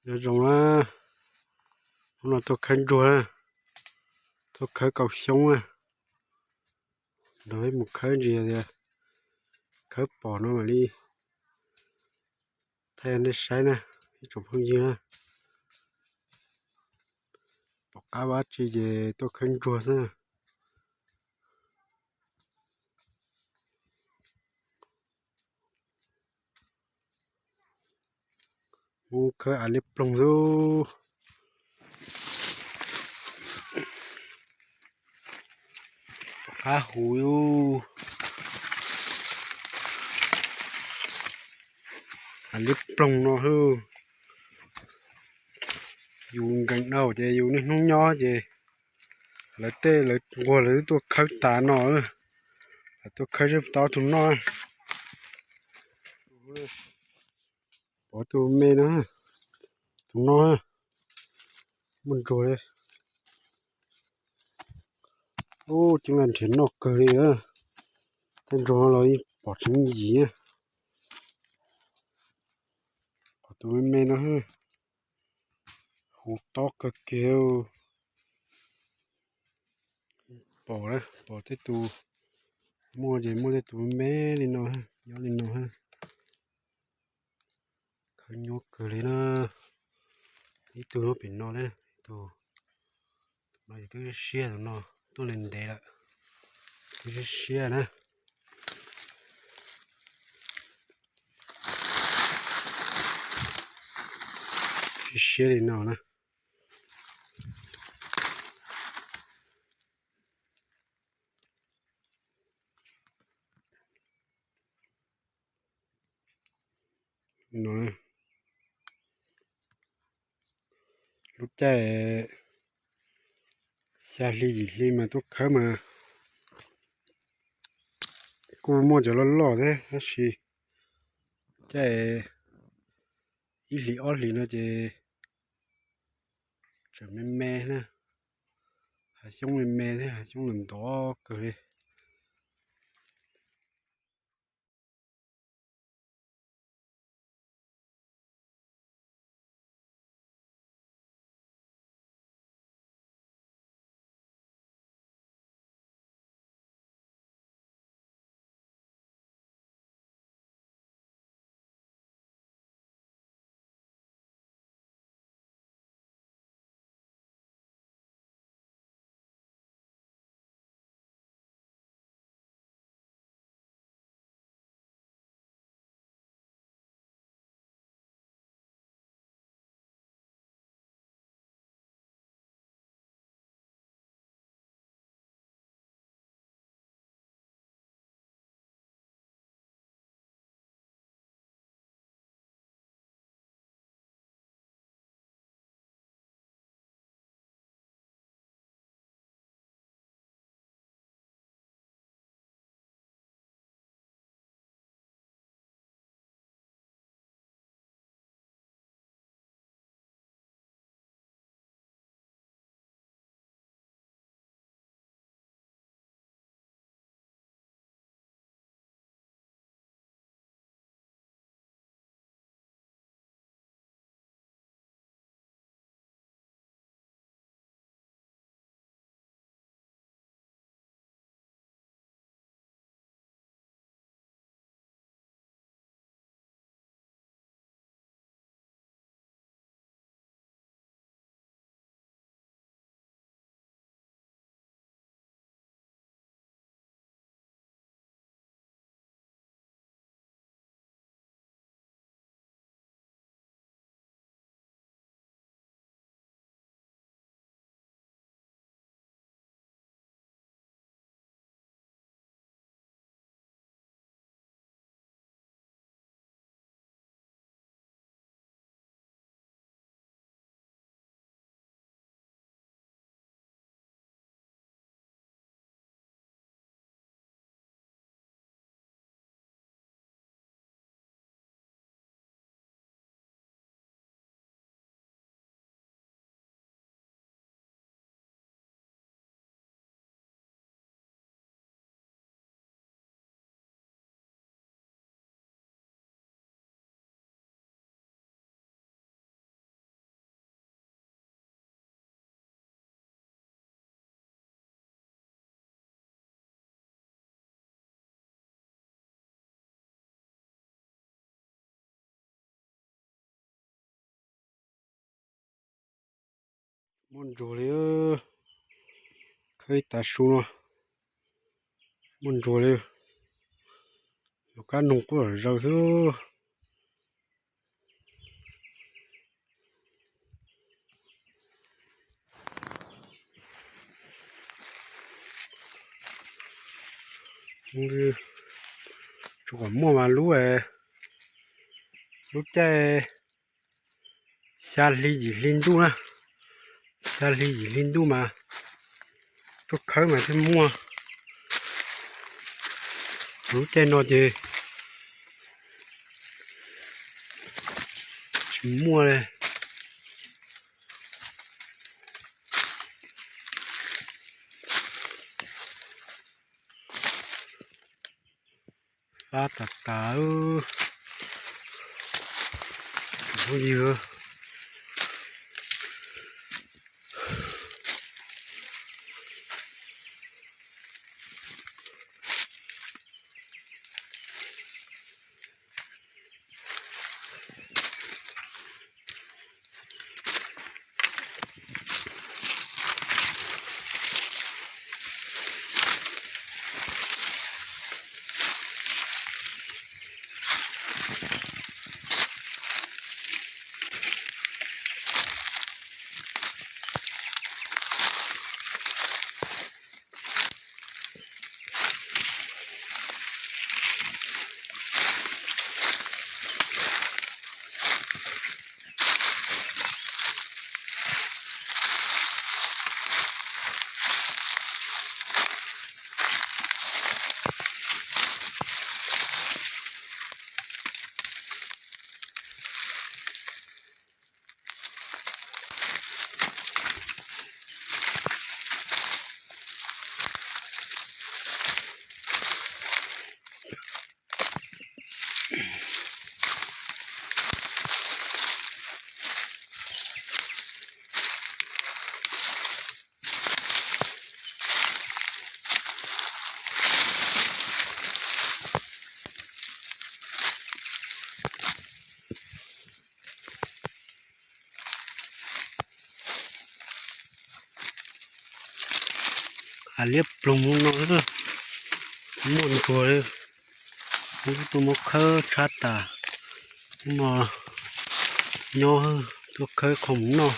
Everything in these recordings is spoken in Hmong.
Nyob zoo na, hnub no tuaj khawb ntsuag na, tuaj khawb kaum xyoob na, nrog peb mus khawb ntsis tias khawb pom no mam li thaij nej saib na, ib tsoom phooj ywg na. Pom qab dab tsi ces tuaj khawb ntsuag xwb. Mus khawb av liab ploog xwb. Qab huv, av liab ploog no xwb. Yus nkees dhau ces yus niaj hnub nyob ces lawv tej lawv nquag lawv twb tuaj khawb tas no, lawv tuaj khawb seb puas tau tus noj. Pom tus me no, tus no muaj ntsuag li. Ub, ceeb laj nrhiav noj kawg li. Tej ntsuag no los yeej pom tsis yim. Pom tus me me no, huv tob kawg kiag. Pom, pom tej tus muaj ces muaj tej tus me me li no, nyob li no. Khawb nyuaj kawg li na. Ib tug nyob pem no na, tus no ces twb siab, tus no tuaj ntev ntev lawm, twb siab siab na. Siab siab li no na. No, lub caij xya hli yim hli mas tuaj khawb mas kuj muaj cov loj loj thiab, tab sis caij ib hlis ob hlis no ces tseem me me na, hav xyoob me me thiab, hav xyoob ntov ntov kawg li. Muaj ntsuag li, khawb ib tav su no, muaj ntsuag li, yuav kab noog quaj zom zaws xwb. Tsuas kom muaj mas lub, lub caij xya hli yim hli ntuj na, xya hli yim hli ntuj mas tuaj khawb mas thiaj muaj. Lub caij no ces tsis muaj li. Fab tas tas, phooj ywg. Hav liab ploog no, muaj ntsuag li. Hnub tuaj muab khawb tshab tas, hnub no nyob tuaj khawb qhov mus noj.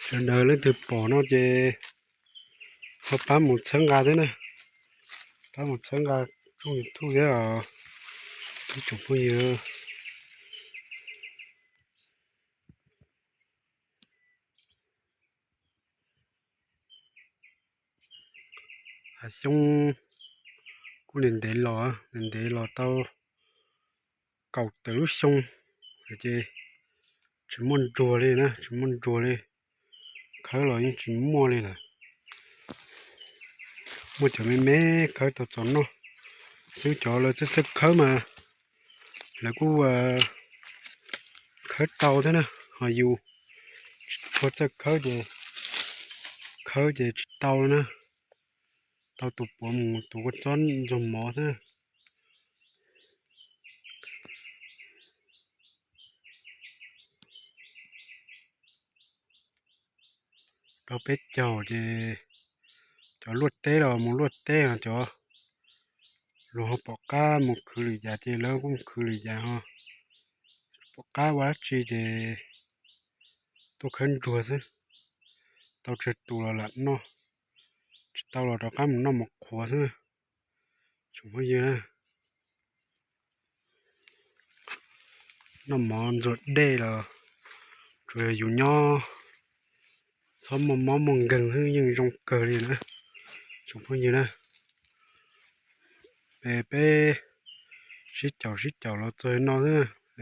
Sawv daws leej twg pom no ces ho pab mus txhawb nqa thiab na, pab mus txhawb nqa tshooj YouTube thiab os, ib tsoom phooj ywg. Hav xyoob kuj ntev ntev los, ntev ntev los tau kaum tawm lub xyoo ces tsis muaj ntsuag li na, tsis muaj ntsuag li, khawb los yeej tsis muaj li lawm. Muaj cov me me khawb tau txaus noj xwb, cov lawv txawj txawj khawb mas lawv kuj khawb tau thiab na, ho yus tsis tshua txawj khawb ces khawb ces tsis tau li na, tau tus puav mus tus kua txob ntxuag mov xwb. Rau peb caug ces cov luaj teb los mus luaj teb, cov Luag ho pom qab mus khwv lwm yam ces lawv kuj mus khwv lwm yam ho. Pom qab ua dab tsi ces tuaj khawb ntsuag xwb. Tau tsawg tus los lam noj, tsis tau los rov qab mus noj mov qhuav xwb. Tsoom phooj ywg na, noj mov ntxuag dej los tsuas yog yus nyob txhob muaj mob muaj nkeeg xwb yeej zoo kawg li na. Tsoom phooj ywg na, es peb sib caum sib caum los txog no xwb.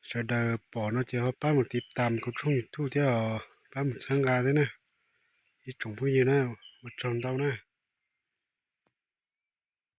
Sawv daws pom no ces ho pab mus tiv tam kuv tshooj YouTube thiab os, pab mus txhawb nqa thiab na, ib tsoom phooj ywg na, ua tsaug ntau na.